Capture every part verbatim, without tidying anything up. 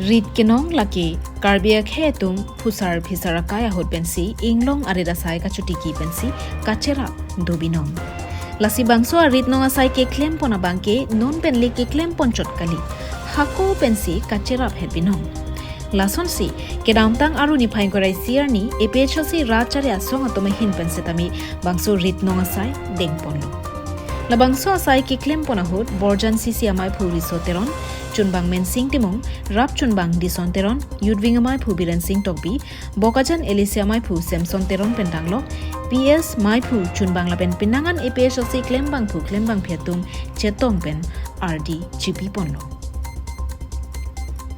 Rit kenong lake Karbi akhei atum phusar phisar akai ahut pensi inglong arit asai kachotiki pensi kacherap dobinong. Lasi bangso arit nong asai keklem pon abangke non pen le keklem pon chot kali. Hako pensi kacherap het binong. Lasonsi kedamtang Aru niphai ingkoi ra isi arni A P H L C rat chari asong atum ahin pen setame bangso rit nong asai deng ponlo. Labangso asai keklem pon ahut Borjan C C amaiphu Riso Teron, chunbang Mensing Timung, rap chunbang Dison Teron, Youth Wing amaiphu Biren Singh Tokbi, Bokajan L A C amaiphu Samson Teron pen danglok P S maiphu chunbang lapen penang an A P H L C klembangphu klembangpi atum chetong pen ardi chipi ponlo.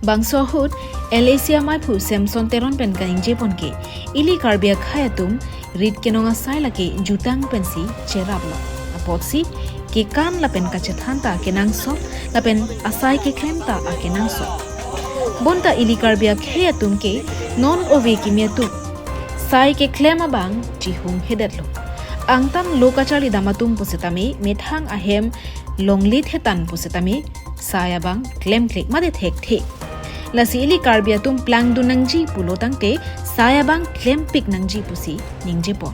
Bangso ahut L A C amaiphu Samson Teron pen kaningje pon ke, ili Karbi akhei atum rit kenong asai lake jutang pensi cheraplo. Apotsi kekan lapen kachethan ta akenangsot, lapen asai keklem ta akenangsot. Bonta ili Karbi akhei atum ke non ove kimi atum sai keklem abang chihung hedetlo. Angtan lo kacharli dam atum pusitame methang ahem longle thetan pusitame sai abang klemkle mate thekthe. Lasi ili Karbi atum plangdun nangji pulo tangte sai abang klempik nangji pusi ningje pon.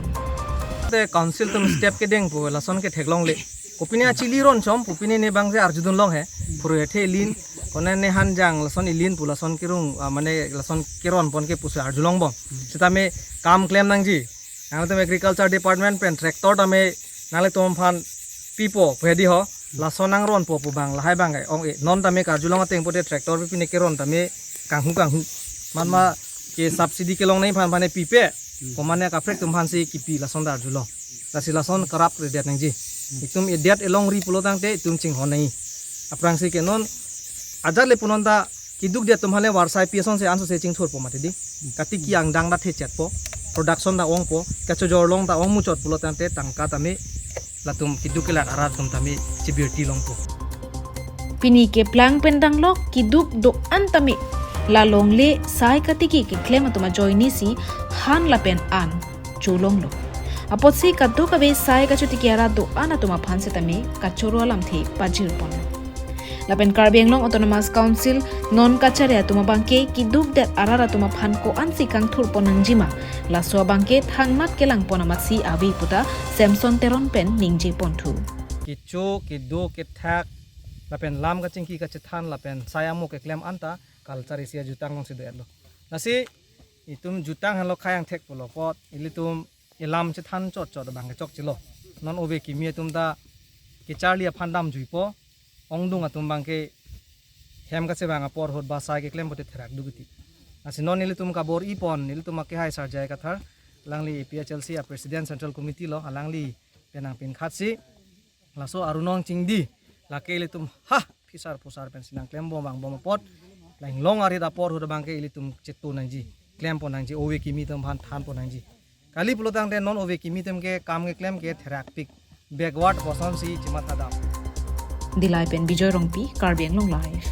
Te council atum step kedeng pu lason ke theklongle. Kopine achili ronchom, kopine ne bang je arjudun long he. Phuru hethe ilin, kone ne hanjang lason ilin pu lason kerung, ah, mane lason keron pon ke pusi arjulong bom. Setame kam klem nangji. Nangtum agriculture department pen tractor tame nanglitum aphan pipo pu hedi ho. Lason nangronpo pu bang lahai bang ke ong-e. Non tame karjulong ateng pote tractor pi pine keron tame kanghu kanghu. Manma ke subsidy kelong nai aphan aphan ne pipe. Komane kaprek atum aphansi kipi lason ta arjulong. Lasi lason karap redet nangji. Itum edet elongri pulo tangte itum chinghon nai. Aphrangsi ke non ajat le punon ta keduk det atum aphan le varsai pi asonsi ansose chingthurpo mati di. Katiki angdeng ta thechetpo, production ta ongpo, kachojor long ta ong muchot pulo tangte tangka tame latum keduk kelat arat atum tame chibirti longpo. Pini keplang pen danglok keduk do-an tame la longle sai katiki keklem atum ajoinesi han lapen an cholonglo. Apotsi kadokave sai kachotiki arat do-an atum aphan setame kachoro alamthe pajir pon. Lapen Karbi Anglong Autonomous Council non kachari atum abangke keduk det arat atum aphan ko-ansi kangthur pon nangjima, laso abangke thangnat kelang pon amatsi ave puta Samson Teron pen ningje ponthu. Kecho, kedo, kethak, lapen lam kachingki kachethan, lapen sai amo keklem anta culture isi ajutang alongsi do-etlo. Lasi itum jutang henlo khei angthek pulo apot, ilitum elam chethan chot chot abangke chokchelo. Non ove kimi atum ta kecharli aphan damjuipo, ongdung atum abangke hem kachevang apor ahut ba sai keklem pote therak dukiti. Lasi non ilitum kabor-i pon, ilitum akehai Sar J I Kathar, alangli A P H L C a president central committee lo, alangli penang pinkhatsi laso arunong chingdi, lake ilitum ha phisar phusar pensi nangklem bom vang bom apot, la inglong arit apor ahut abangke ilitum chetu nangji, klem pon nangji, ove kimi atum aphan than pon nangji. Kali pulo tangte non ove kimi atum ke kam keklem ke therakpik, backward pu asonsi chimatha dam. Dillai pen Bijoy Rongpi, Karbi Anglong Live.